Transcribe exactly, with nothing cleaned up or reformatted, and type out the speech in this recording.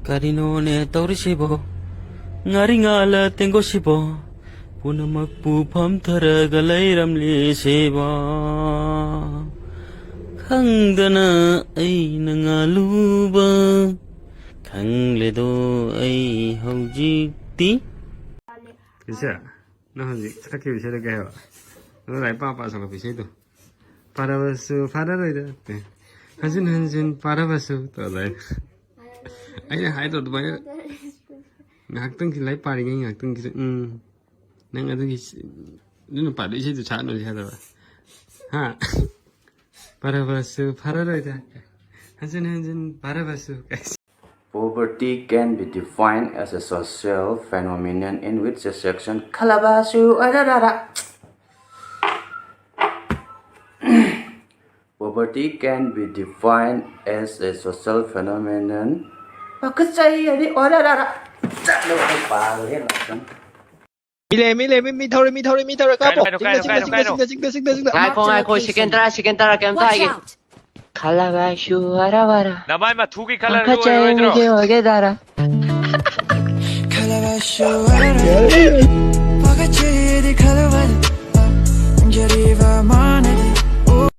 ꯀꯔꯤꯅꯣꯅꯦ ꯇꯧꯔꯤꯁꯤꯕꯣ? ꯉꯥꯔꯤ ꯉꯥꯜꯂ ꯇꯦꯡꯒꯣꯠꯁꯤꯕꯣ? ꯄꯨꯝꯅꯃꯛꯄꯨ ꯐꯝꯊꯔꯒ ꯂꯩꯔꯝꯂꯤꯁꯤꯕꯣ? ꯈꯪꯗꯅ ꯑꯩꯅ ꯉꯥꯜꯂꯨꯕ, ꯈꯪꯂꯦꯗꯣ ꯑꯩ ꯍꯧꯖꯤꯛꯇꯤ꯫ ꯄꯤꯁꯦ, ꯅꯪ ꯍꯧꯖꯤꯛ ꯁꯛꯈꯤꯕ ꯏꯁꯩꯗꯣ ꯀꯩ ꯍꯥꯏꯕ? ꯅꯪ ꯂꯥꯏꯔꯤꯛ ꯄꯥ ꯄꯥ ꯁꯛꯂꯛꯄ ꯏꯁꯩꯗꯣ꯫ ꯄꯥꯔꯕꯁꯨ ꯐꯥꯔꯔꯣꯏꯗ꯫ ꯍꯟꯖꯤꯟ ꯍꯟꯖꯤꯟ ꯄꯥꯔꯕꯁꯨ ꯇꯧꯗꯥꯏ? ꯑꯩꯅ ꯍꯥꯏꯗ꯭ꯔꯣ ꯑꯗꯨꯃꯥꯏꯅ? ꯉꯥꯏꯍꯥꯛꯇꯪꯒꯤ ꯂꯥꯏꯔꯤꯛ ꯄꯥꯔꯤꯉꯩ ꯉꯥꯏꯍꯥꯛꯇꯪꯒꯤꯗ, ꯎꯝ, ꯅꯪ ꯑꯗꯨꯒꯤ ꯁ-, ꯑꯗꯨ ꯅꯨꯄꯥꯗꯣ ꯏꯁꯩꯗꯨ ꯁꯛꯍꯜꯂꯣꯁꯦ ꯍꯥꯏꯗꯕ? ꯍꯥ? ꯄꯥꯔꯕꯁꯨ ꯐꯥꯔꯔꯣꯏꯗ꯫ ꯍꯟꯖꯤꯟ ꯍꯟꯖꯤꯟ ꯄꯥꯔꯕꯁꯨ꯫ Poverty can be defined as a social phenomenon in which a section ꯈꯂꯕꯁꯨ ꯑꯔꯔꯔ꯫ Poverty can be defined as a social phenomenon. ꯄꯥꯈꯠꯆꯩ ꯍꯥꯏꯗꯤ ꯑꯣꯔꯔꯔ꯫ ꯆꯠꯂꯣ, ꯑꯩ ꯄꯥꯔꯣꯏꯍꯦ ꯉꯥꯛꯇꯪ꯫ ꯃꯤ ꯂꯩ, ꯃꯤ ꯂꯩ, ꯃꯤ, ꯃꯤ ꯊꯧꯔꯦ, ꯃꯤ ꯊꯧꯔꯦ, ꯃꯤ ꯊꯧꯔꯦ꯫ ꯀꯥꯞꯄꯣ꯫ ꯀꯥꯏꯅꯣ, ꯆꯤꯡꯗ, ꯀꯥꯏꯅꯣ, ꯆꯤꯡꯗ, ꯀꯥꯏꯅꯣ, ꯆꯤꯡꯗ, ꯀꯥꯏꯅꯣ꯫ ꯆꯤꯡꯗ, ꯆꯤꯡꯗ, ꯆꯤꯡꯗ꯫ ꯉꯥꯏꯈꯣ, ꯉꯥꯏꯈꯣ, second ꯇꯔꯥ, second ꯇꯔꯥ, ꯀꯩꯝꯇ ꯍꯥꯏꯒꯦ꯫ ꯈꯂꯕꯁꯨ ꯋꯥꯔ ꯋꯥꯔ꯫ ꯅꯃꯥꯏ ꯃꯊꯨꯒꯤ ꯈꯜꯂ ꯄꯥꯈꯠꯆꯩ ꯑꯣꯏꯔꯣꯏꯗ꯭ꯔꯣ? ꯃꯤꯒꯤ ꯑꯣꯏꯒꯦ ꯗꯥꯔꯥ꯫ ꯈꯂꯕꯁꯨ ꯋꯥꯔ ꯋꯥꯔ꯫ ꯄꯥꯈꯠꯆꯩꯗꯤ ꯈꯜꯂ